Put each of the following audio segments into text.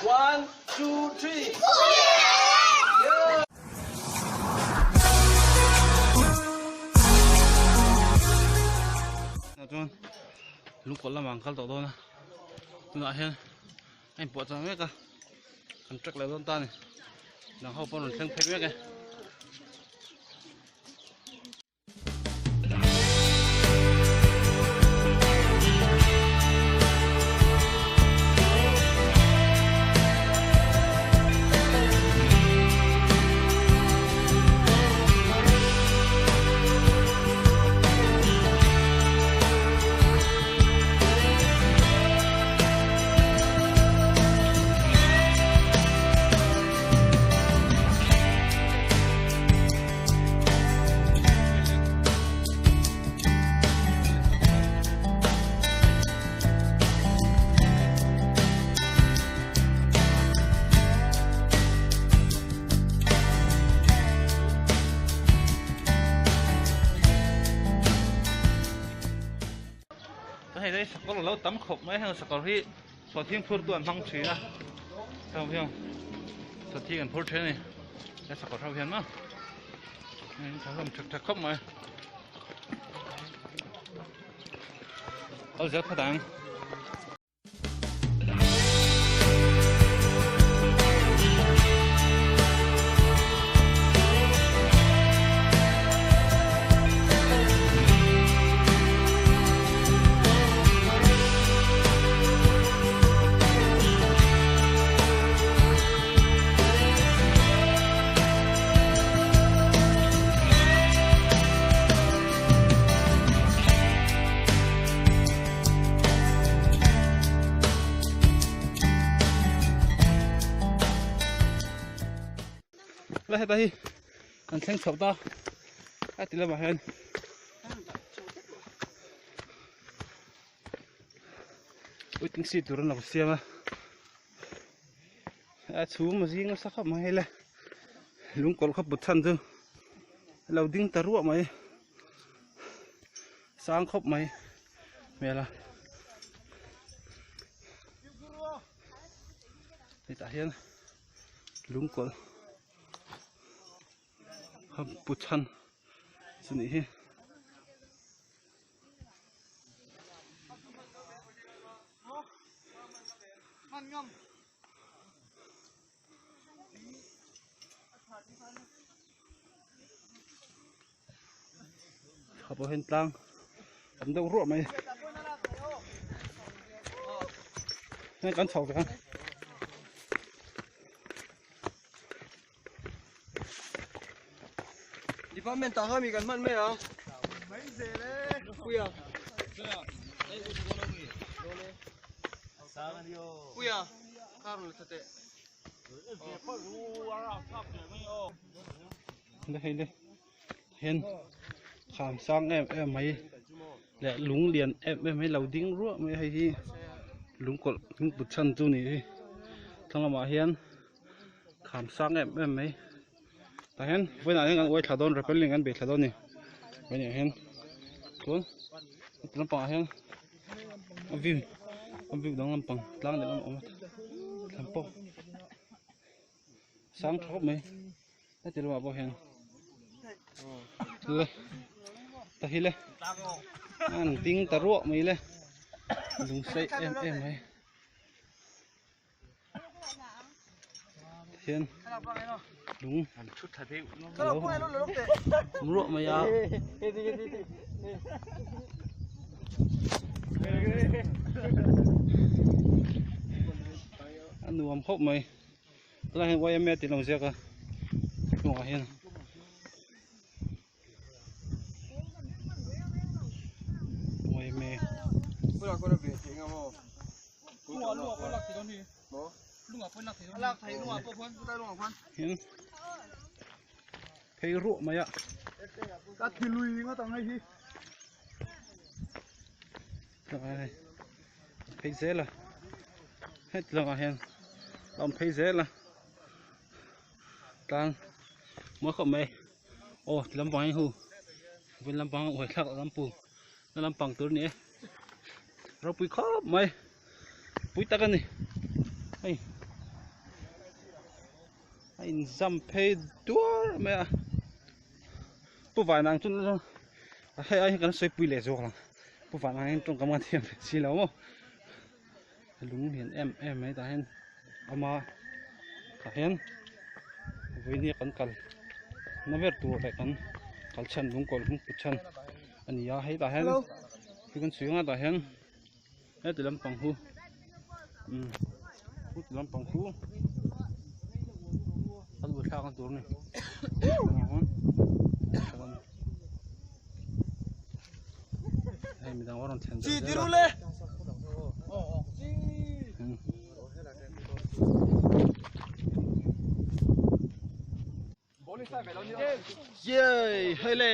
One, two, three. Chuan lungkawlh lamah an kal tawh dawn a tunah hian a inpuah chang mek a an track leh dawn ta a ni dang ho pawh an rawn thleng phei mek e. Hei đây sakawr lo tam khawp mai heng sakawr hi sawhthing phur tu an hmang thin a heng hian sawhthing an phur thin a ni he sakawr ho hian maw tha hlawm thek thek khawp mai kal zel phawt ang. La heta hi kan thleng chho ta a ti lamah hian waiting seat tur an lo siam a a chhum a zing nasa khawp mai hei le lungkawlh kha put chhan chu a lo ding ta ruah mai sang khawp mai hmel a hetah hian lungkawlh kha put chhan chu nih hi. Kha pawh hian tlang tam deuh ruah mai hei kan chho ve ang. Department ah khan mi kan hman mai ang. Puia. Puia. Kar la tha teh. Le hei le hian kham sang em em mai leh lung lian em em mai lo ding ruah mai hei hi lungkawlh lungput chhan chu ni hi thlang lamah hian. Kham sang em em mai tah hian vawiinah hian kan uai thla dawn rappelling kan bei thla dawn a ni vawiinah hian chuan heti lampangah hian a view a view dang lampang tlang leh lam a awm a thlan pawh sang tha khawp mai heti lamah pawh hian le ta hi le an ding ta ruah mai le lung sei em em mai. Hian lung alo awm ruah mai a. A nuam khawp mai tunah hian yma tih a lo ziak a hnungah hian. Hian phei ruah mai a. Ka thi lui ngawt ang hei hi. Phei zel a. Heti lamah hian a awm phei zel a. Tlang mawi khawp mai. Aw ti lampang hi hu vun lampang uai thlak loh lampu na lampang tur a ni e ropui khawp mai pui tak a ni hei. a inzam phei duar mai a pu vanang chu hei ai hian kan sawi pui leh zawk ang pu vanang hian tawngkam a thiam ve si lo maw lung lian em em mai tah hian ama tah hian vawinia kan kal na ber tur leh kan kal chhan lung kawlh hmung put chhan a ni a hei tah hian hi kan chhui anga tah hian heti lampang hu umm heti lampang hu kan bu thlak na tur a ni. Hei midang rawn thlen Chi ti ru le. Yay, hei le.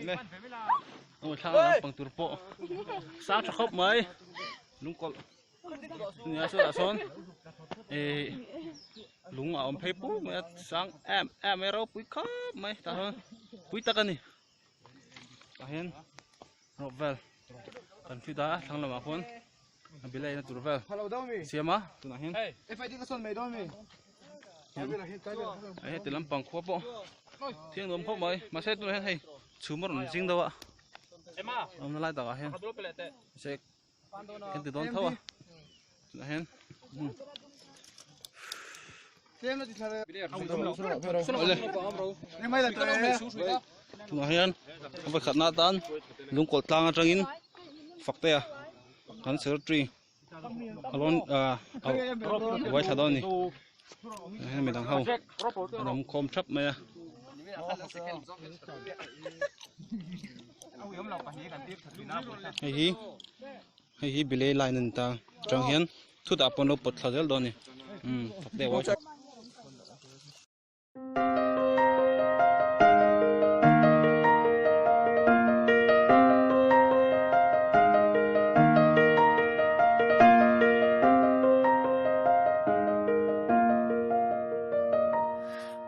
Le. Ôi thlang lampang tur pawh sang tha khawp mai lungkawlh nia sawtah sawn eh lung a awm phei pur mai a sang em em mai ropui khawp mai tah hian pui tak a ni tah hian rawp vel kan fit a thlang lamah khuan a bilai na tur vel siam a tunah hian heti lampang khua pawh thiang nuam khawp mai mahse tunah hian hei chhum a rawn zing deuh a awmna lai takah hian mahse kan ti dawn tho a tunah hian tunah hian a pakhatna atan lungkawlh tlang atangin faktea kan secretary a lawn ah a uai thla dawn a ni heng midang ho an awm khawm thap mai a. Hei hi hei hi belay line a ni ta atang hian chutah pawh an lo pawt thla zel dawn a ni umm faktea uai thla.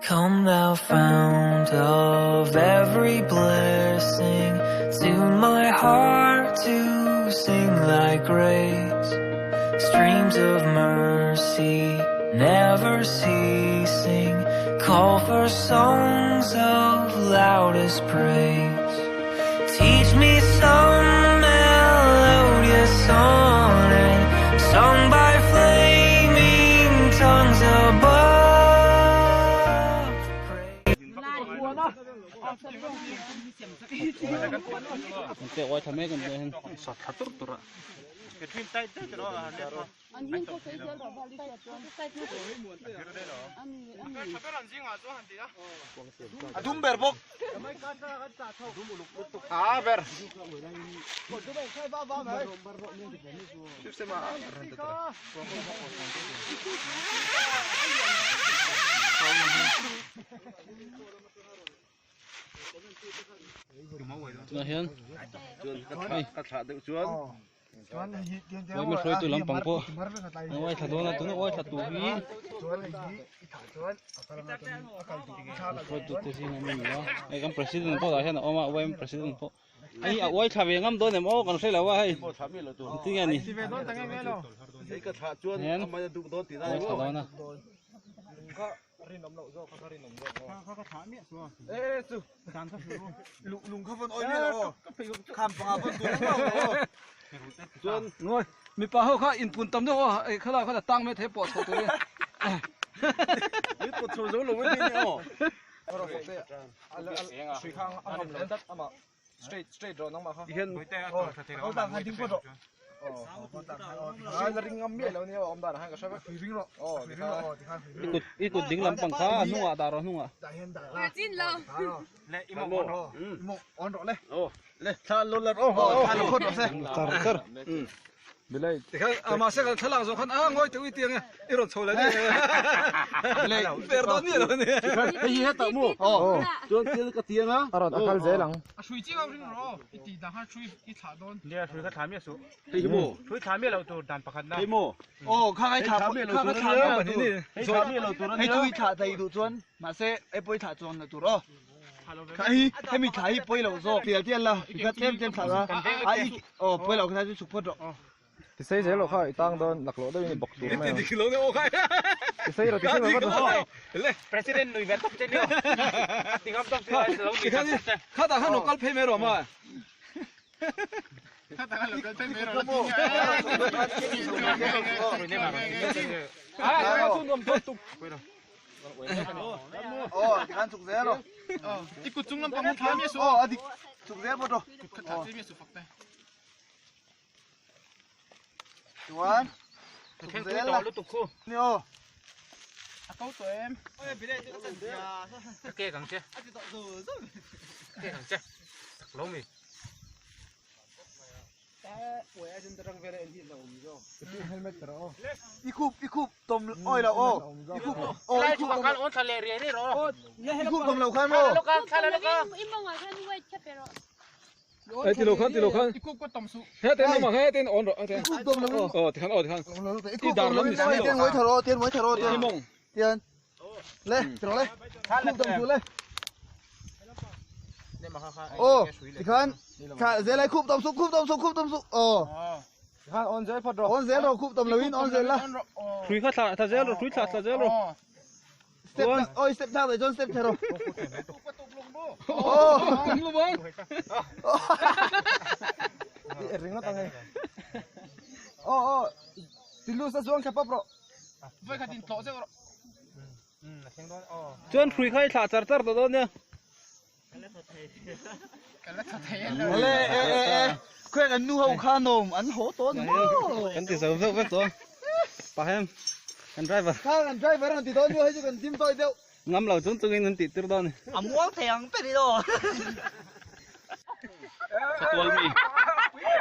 Come thou fount of every blessing Tune my heart to sing thy grace Streams of mercy never ceasing Call for songs of loudest praise Teach me some melodious sonnet Sung by flaming tongues above A dum ber bawk. A ber. Tunah hian hei uaima hruaitu lampang pawh an uai thla dawn a tuna uai thla tur hi hruaitu te zing ami a ni a hei kan president pawh tah hian a awm a uaima president pawh hei a uai thla ve ngam dawn em aw kan hre lo a hei engtin nge ni hian uai thla dawn a. Rinawm loh zawk kha ka rinawm zawk aw. Kha ka thlah miah chu a. E chu. Dan kha hru. Lung lung kha vawn awi miah lo aw. Kham panga vawn tur engmah awm lo aw. Chuan ngawi mipa ho kha inpun tam deuh aw ei kha la kha tang mai thei pawh chho tur in. Ni pawh chho zo lo mai thei ni aw. Hrui kha a ngam lo tlat amah. Straight straight rawh nangmah kha. Hian aw tang han ding phawt rawh. Aw la ring ngam miah lo nia awm dan ah khan ka hre vek. Ring rawh. Aw ring rawh aw tikhan I kut i kut ding lampang kha a hnungah dah rawh hnungah. Dah hian dah la. Chin lo. Le i mawk on rawh. I mawk on rawh le. Aw le thla lo la rawh. Aw thla lo phawt rawh se. Char char. Bilai. Tikhan a mahse kan thlalak zawh khan a ngawi teuh i tiang e i rawn chho leh daih e. Fer dawn miah lo a ni. Tikhan hei hi hetah maw? Aw. Chuan thil ka tiang a. A rawn a kal zel ang. A hrui chiang ang ring rawh aw. I tih dan khan hrui i thlah dawn. Nia hrui ka thlah miah suh. Hei hi maw? Hrui thlah miah loh tur dan pakhat na. Hei maw? Aw kha ngai thlah Hei thlah miah loh kha tur ka a thlah nia. miah loh tur. Hei thlah miah loh tur a nia. Hei chu i thlah thei duh chuan mahse hei pawh i thlah chuan loh tur aw. Kha hi hemi thlah hi pawi loh zawk. Tial tial la i kha tlem tlem thlah la. A i aw pawi loh kha chu chhuk phawt rawh. Ti sei zel loh kha i tang dawn laklawh deuhin i bawk tur mai ang. Ti sei rawh ti sei rawh vat rawh. President nui ve tawp che nia. Ti ngam tawp che lo nui tawp che. Khatah khan lo kal phei mai rawh ma. Khatah khan lo kal phei mai rawh la ti nia. Aw tikhan chhuk zel rawh. I kut chung lampang thla mi a su. Aw a dik chhuk zel bawk rawh. Kut kha thla che mi a su fak te. Chuan chhuk zel la. Ni aw. A ko tawh em? Ka kek ang che. Kek ang che. Tak lo mi. I khup i khup tawm awi lo aw i khup aw i khup khan on thla leh riai riai rawh. I khup tawm lo khan maw. Ai ti lo khan ti lo khan. I khup ka tawm suh. He ten lamah he ten on rawh he ten. I khup tawm lo in. Aw ti khan aw ti khan. I khup tawm lo in ten ngawih tha rawh ten ngawih tha rawh ten. I mawng. Tian. Le ti rawh le. Khup tawm suh le. Aw tikhan thla zel ai khup tawm suh khup tawm suh khup tawm suh aw. Tikhan on zel phawt rawh. On zel rawh khup tawm lo in on zel la. Hrui kha thla thla zel rawh hrui thla thla zel rawh. Step oi step thak dai chuan step thla rawh. Aw. Ringawt ang e. Aw aw Tilus a zuang thla pawp rawh. Vawi khat in tlawh zeuh rawh. Chuan hrui kha i thlah char char tawh dawn nia. Ka la tha thei a. Le e e e khuai kan nu ho kha nawm an haw tawh ni maw. Kan ti zo vek vek tawh a. Pahem kan driver. Kha kan driver an ti dawn nia hei chu kan dim tawi deuh. Ngam lo chung chungin an tih tir dawn a ni. A muang thei ang ber i aw. Khawtual mi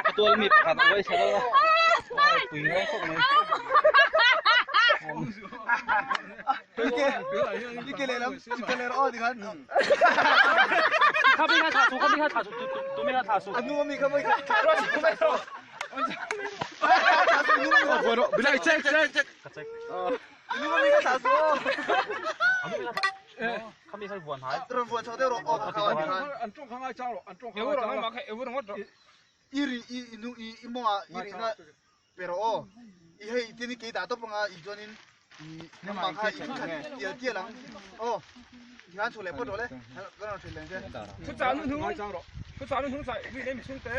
khawtual mi pakhat a uai chhe dawn a. Pui ngai khawp mai. I ke lehlam i ke leh rawh aw tikhan. Kha mi kha thlah suh kha mi kha thlah suh tu mi kha thlah suh. A nu ami kha mawi kha thlah rawh thlah suh nu ami kha. Bilai check check check. Ka check. An tawng kha ngai chang rawh an tawng kha ngai chang rawh. I ri i i nu i i mawngah i rihna pe rawh aw i hei tin i kei dah tawp anga i chuanin i nangmah kha i khat tial tial ang aw i khan chhuah leh phawt rawh le ka rawn hrilh leng che. Thu chah nu hnung thu chah nu hnung chah mi leh mi chhungte.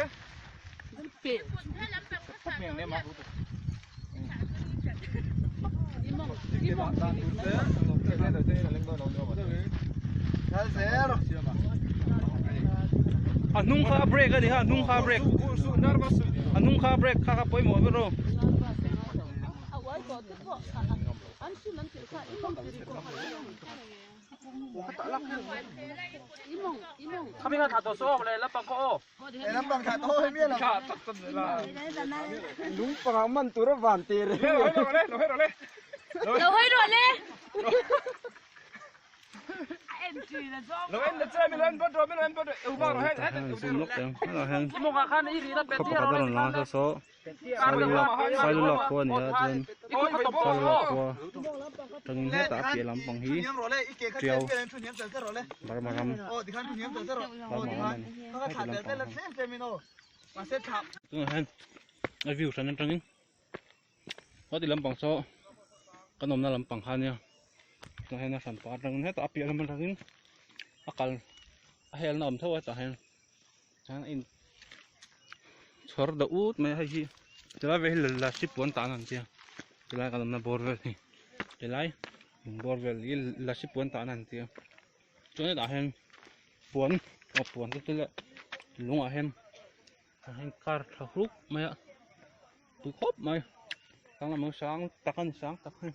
A hnung kha a break a ni kha a hnung kha a break a hnung kha a break kha kha pawimawh ber aw. Lung panga man tur a van tir Lo hawi rawh le, lo hawi rawh le. Lo hawi rawh le. Lo en la che, mi lo en bawt rawh, mi lo en bawt rawh. Eu bak rawh, he he Zoom lawk teh ang, helaiah hian khaw pakhat a rawn lang a saw saw. Sailulak khua a ni a chuan Sailulak khua atangin hetah a piah lampang hi tiau Burma ram Burma ram a ni heti lampang hi tunah hian a view hran atangin heti lampang saw kan awmna lampang kha ania tunah hian a hran pah atangin hetah a piah lam atangin a kal a helna a awm tho a tah hian. Chuan a in chhawr deuh ut mai a hei hi tilai vel hi lasi puan tan an tia tilai kan awmna bawr vel hi tilai bawr vel hi lasi puan tan an tia chuan hetah hian puan aw puan te chu leh lungah hian tah hian car tha hruk mai a tui khawp mai tang lamah sang tak a ni sang tak a ni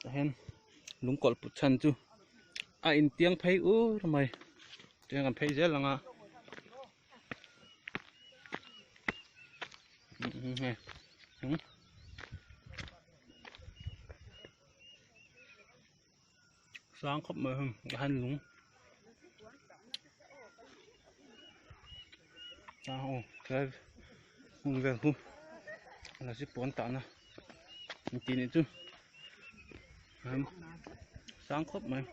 tah hian lung kawlh put chhan chu a intiang phei ur mai. Tiang kan phei zel ang a. Sang khawp mai heng ka han lung. Sang ho tlai hmun vel hu la si pawn tah na tih nih chu. Sang khawp mai.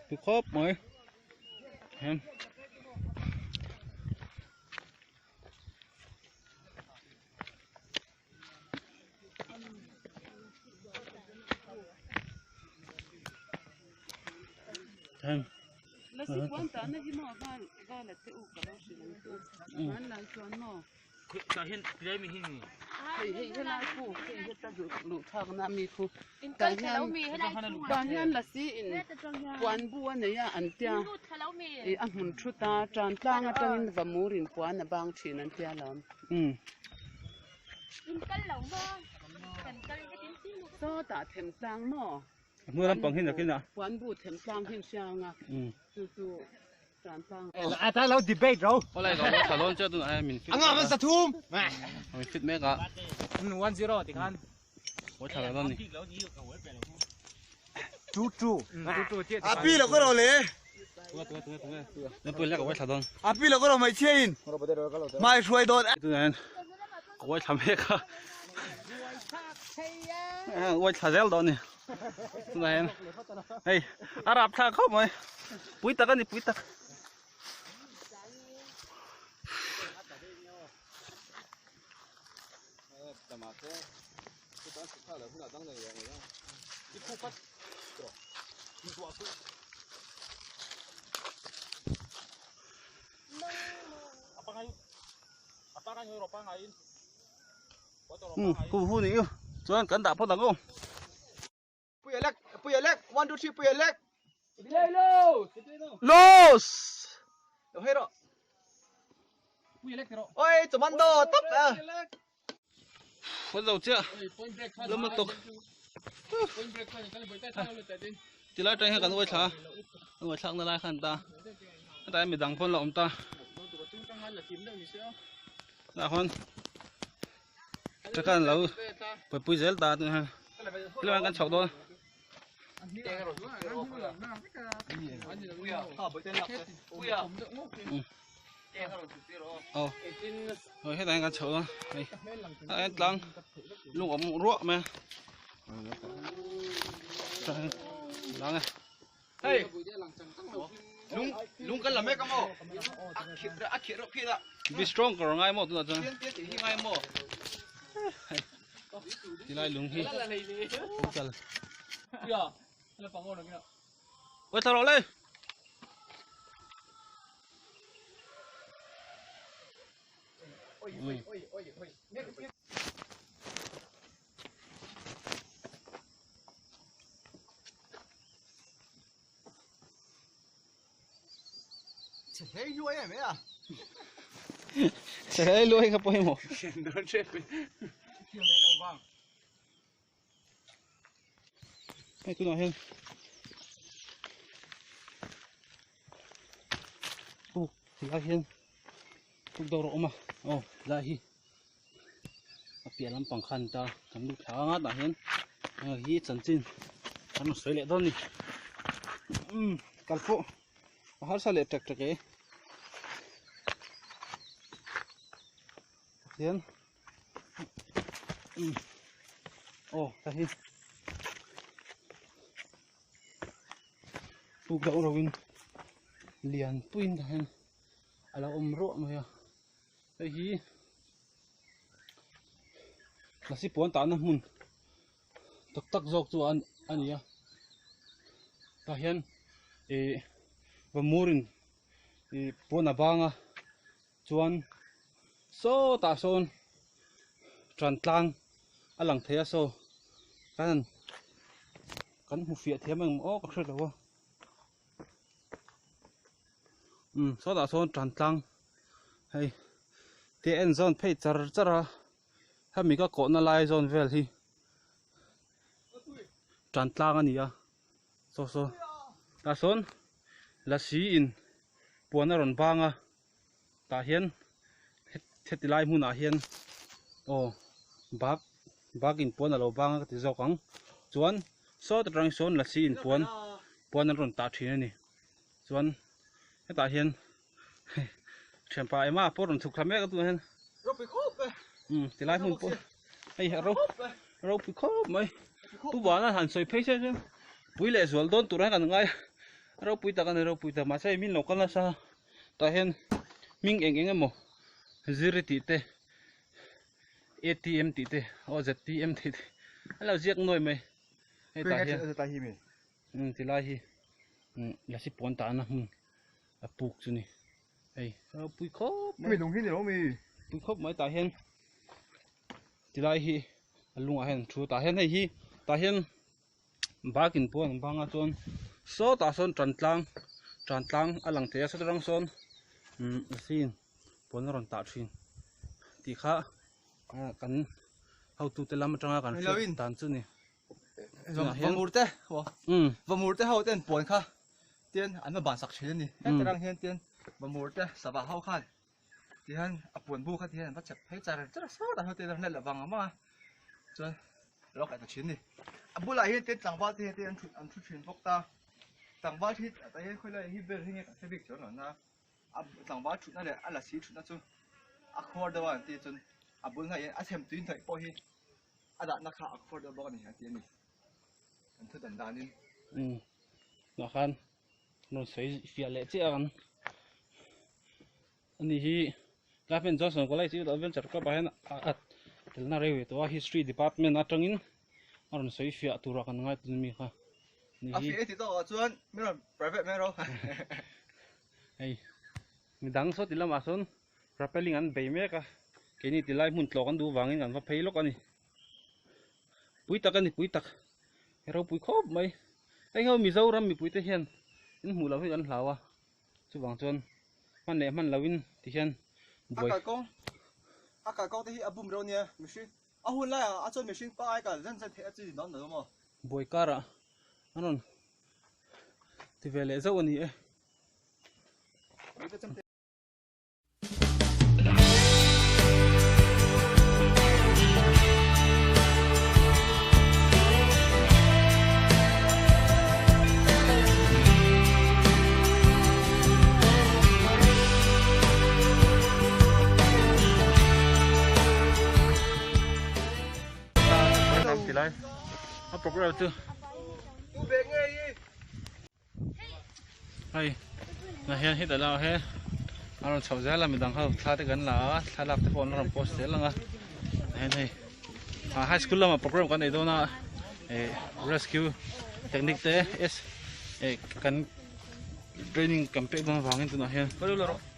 Tui khawp mai. Hem. Hnuai lampang hi nakin a. A ta lo debate ro. Awlai lo lo thalon che tun ai min fit. Anga man sathum. Min fit mek a. 1-0 ti khan. Oi thala don ni. 2 2. 2 2 che. Api lo ko ro le. Na pui lek oi thla don. Api lo ko ro mai che in. Mai hruai don. Tun ai oi thla mek a. Oi thla zel don ni. Tun ai hei a rap thla khawp mai. Pui tak ani pui tak. Ku hu ni chuan kan dah phawt ang aw. Puia lek, puia lek, 1 2 3 puia lek. Los! Lo hei ro. Oi, chumando top a. Phawt zo chiah. Lama tuk. Tilai tang hian kan uai thla. Kan uai thlak na lai khan ta. Hetlai midang pawn la awm ta. Tah hawn taka'n lo buaipui zel ta tunah hian tlem kan chhawk dawn. Aw hei hetah hian kan chhoh dawn hei ah hian tlang lung awm ruah mai a tah hian lang e. Hei lung lung kan la mek ang aw a khirh a khirh rawh phit a. Be strong kawr ngai maw tunah chuan. Pian pian tih hi ngai maw. Tilai lung hi kal. Oi thla rawh le. Hei luai em a. Che hei luai kha pawimawh. Hei tunah hian puk tilai hian puk deuh rawh awm a aw tilai hi a piah lampang khan ta kan lut thla anga tah hian hi chanchin kan rawn sawi leh dawn a ni umm kal pawh a harsa leh ṭek ṭek e hian. Aw ta hi puk deuh reuh in lian puiin tah hian a lo awm ruah mai a hei hi lasi puan tahna hmun tak tak zawk chu a ni a tah hian ih vamur in ih puan a bang a. Chuan sawtah sawn ṭan tlang a lang thei a saw kan kan hmu fiah thiam ang aw ka hre lo a umm sawtah sawn ṭan tlang hei te en zawn phei char char a hemi ka kawhna lai zawn vel hi ṭan tlang a ni a saw saw tah sawn lasi in puan a rawn bang a. Tah hian heti lai hmunah hian aw bag bag in puan a lo bang a ka ti zawk ang chuan saw ta tang sawn lasi in puan puan an rawn tah thin a ni chuan hetah hian thianpa ema pawh rawn chhuk thla mek a tunah hian umm ti lai hmun pawh hei a ropui khawp mai pu bana han sawi phei se chuan pui leh zual dawn tur a kan ngai a ropui tak a ni ropui tak mahse min lo kal nasa. Tah hian hming eng eng emaw ziri tih te atm tih te aw zpm tih te an lo ziak nuai mai hei tah hian umm ti lai hi umm lasi pawn tahna hmun. A puk chu ni hei pui khawp mai mi lung hi ni lo mi pui khawp mai tah hian tilai hi a lungah hian an thu tah hian hei hi tah hian bak in pawn an bang a chuan sawtah sawn tan tlang tan tlang a lang thei a sawta tang sawn umm machine pawn a rawn tah thin tih kha kan hotute lam atanga kan hriat dan chu ni vamur te vamur te ho ten puan kha tian an va ban sak thin a ni heti rang hian tian vamur te sava ho khan tihian a puan bu kha tihian an va chep phei char char a sawtah sawn tihian a let vang vang a chuan a lo kaih ta thin a ni a bulah hian tian tlangval te hian tian an thut an thu thin bawk ta tlangval hi tah hian khawilai hi ber hi nge kan hre bik chuan lo na a tlangval thutna leh a lasi thutna chu a khuar deuh a an tih chuan a bul hnaiah hian a chhem tui hnaih pawh hi a dahna kha a khuar deuh bawk a ni an ti a ni an thu dan danin. Umm tah khan rawn sawi fiah leh chiah ang ani hi Gavin Johnson College Youth Adventure Club ah hian a telna rei ve tawh a history department atangin a rawn sawi fiah turah kan ngai tun ami kha ni hi. A fiah tih tawkah chuan min rawn private mai rawh. Hei midang saw ti lamah sawn rappelling an bei mek a keini tilai hmun tlawh kan duh vangin kan va phei lawk a ni pui tak a ni pui tak he ropui khawp mai hei ho Mizoram mipui te hian in hmuh loh hi kan hlau a chuvang chuan hman leh hman loh in ti hian buai a kalkawng a kalkawng te hi a bum reuh nia mihring a hun lai ah chuan mihring pa ai kal zen zen theih a chi dawn lo maw buai karah an rawn ti ve leh zauh a ni e. A program chu hei na hian heta lamah hian a rawn chhoh zel a midang ho thla te kan la a thlalak te pawh an rawn post zel ang a tah hian hei ah high school lamah program kan nei dawn a eh rescue technique te s eh kan training kan pek dawn avangin tunah hian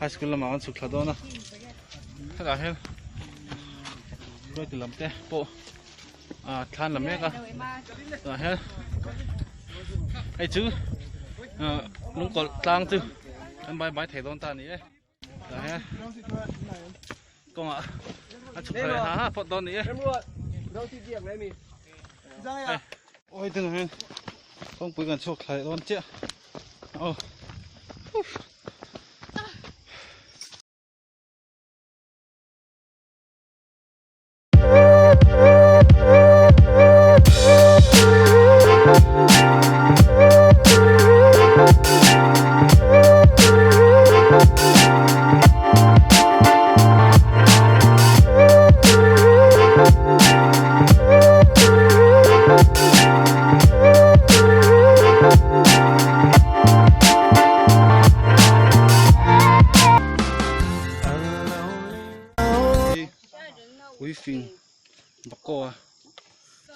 high school lamah kan chhuk thla dawn a hetah hian hruaitu lam te pawh ah thlan la mek a tah hian hei chu ah lungkawlh tlang chu an bai bai thei dawn ta a ni e tah hian kawngah a chhuk thla leh ha ha phawt dawn a ni e hei awi tunah hian kawngpui kan chhuak thla leh dawn chiah aw. Uifing Bakoa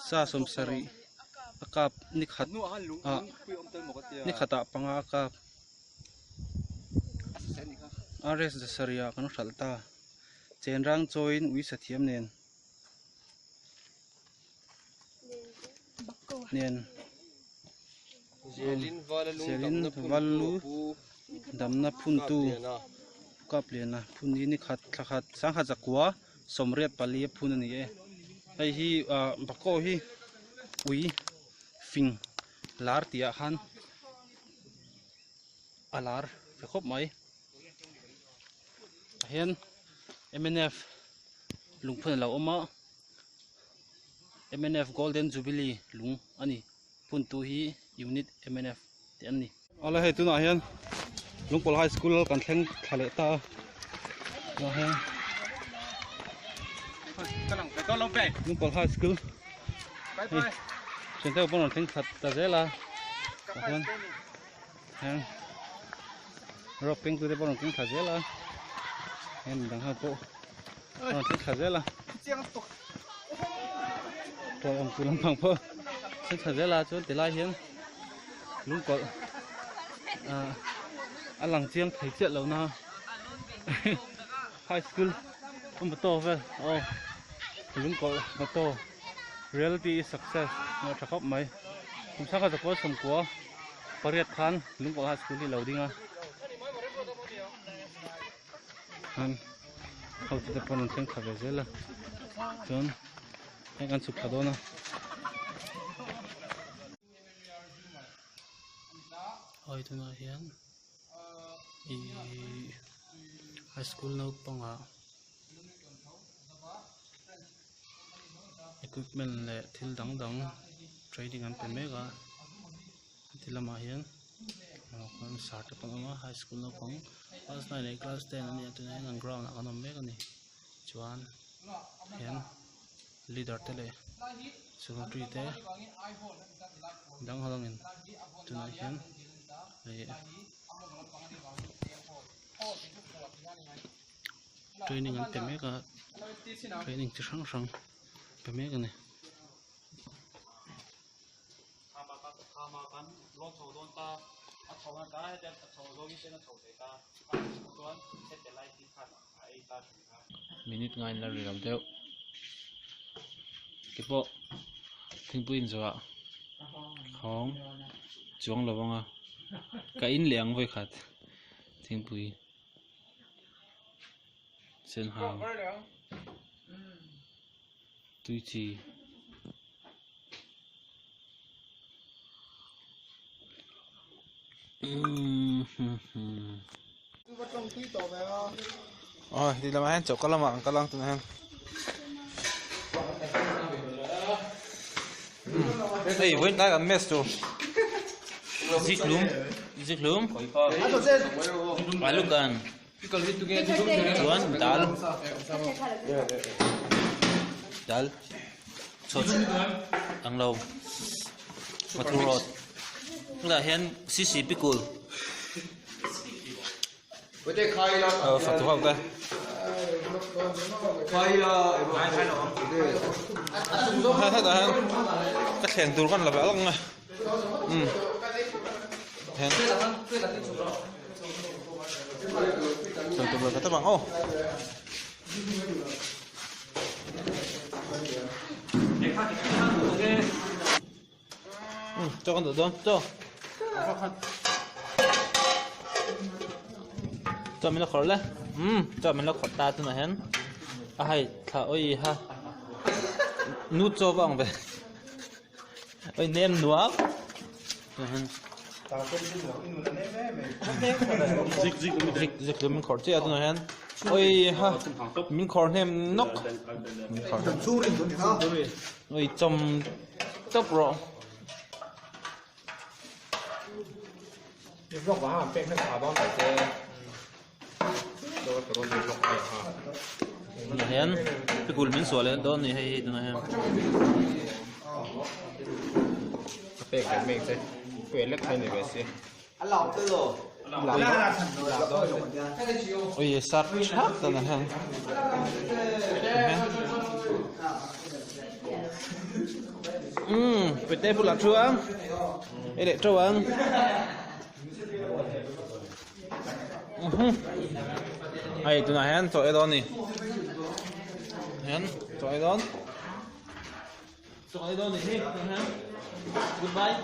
sa sawmsarih a kap ni khat ah ni khatah panga a kap RS Zasarih ah kan hralh ta chenrang chawiin ui sathiam nen nen Zelin val lu damna phuntu kap liana phun hi ni khat thla khat sangkhat zakua sawmriat pali a phun a ni e hei hi ah bakaw hi ui fing lar tih ah khan a lar ve khawp mai tah hian mnf lungphun a lo awm a mnf golden jubilee lung a ni. Phuntu hi unit mnf te an ni. Awle hei tunah hian Lungpawl High School kan thleng thla leh ta a tunah hian Lungpawl High School hei thiante pawh rawn thleng thla ta zel a tah hian hian rock kengtu te pawh rawn thleng thla zel a heng midang ho pawh rawn thleng thla zel a. Tual awm tu lampang pawh thil tha zel a chuan tilai hian lungkawlh ah a lang chiang thei chiah lo na high school a motto vel aw lungkawlh motto reality is success a tha khawp mai kum sangha zakua sawmkua pariat khan lungkawlh high school hi a lo ding a an hotu te pawn an thleng thla ve zel a chuan heng an chhuk thla dawn a. Hawi tunah hian ihh high school naupangah equipment leh thil dang dang training an pe mek a heti lamah hian sir te pawh an awm a high school naupang class nine leh class ten an ni a tunah hian an ground ah kan awm mek a ni chuan hian. Leader te leh secretary te dang halangin tunah hian ih training an pe mek a training chi hrang hrang pe mek a ni. Minute ngain la ri lo deuh te pawh thingpui inzawh ah khawng chuang lo ang a ka in leh ang vawikhat thingpui sen hang tui chi. Aw ti lamah hian choka lamah an kal ang tunah hian hei vawiin tlai kan mess tur Ziklum Ziklum Alukan chuan dal dal chawt ang lo pathum rawt tunah hian cc pikul fatu ho te hetah hian ka thleng tur kan la ve alh ang a umm hian thleng tur la ve tawp ang aw. Chaw kan duh dawn chaw chaw min la khawrh le umm chaw min la khawrh ta tunah hian a hai thla awi ha nu chaw va ang ve oi nem nuam tunah hian zik zik min khawrh chiah a tunah hian oi ha min khawrh hnem nawk min khawrh oi chawm tawp rawh. Tunah hian pikul min suah leh dawn a ni hei hi tunah hian. Ui sat thak tunah hian. Umm pete bulah thu ang ei leh teuh ang hei tunah hian chaw ei dawn a ni hian chaw ei dawn chaw ei dawn a ni hi tunah hian goodbye.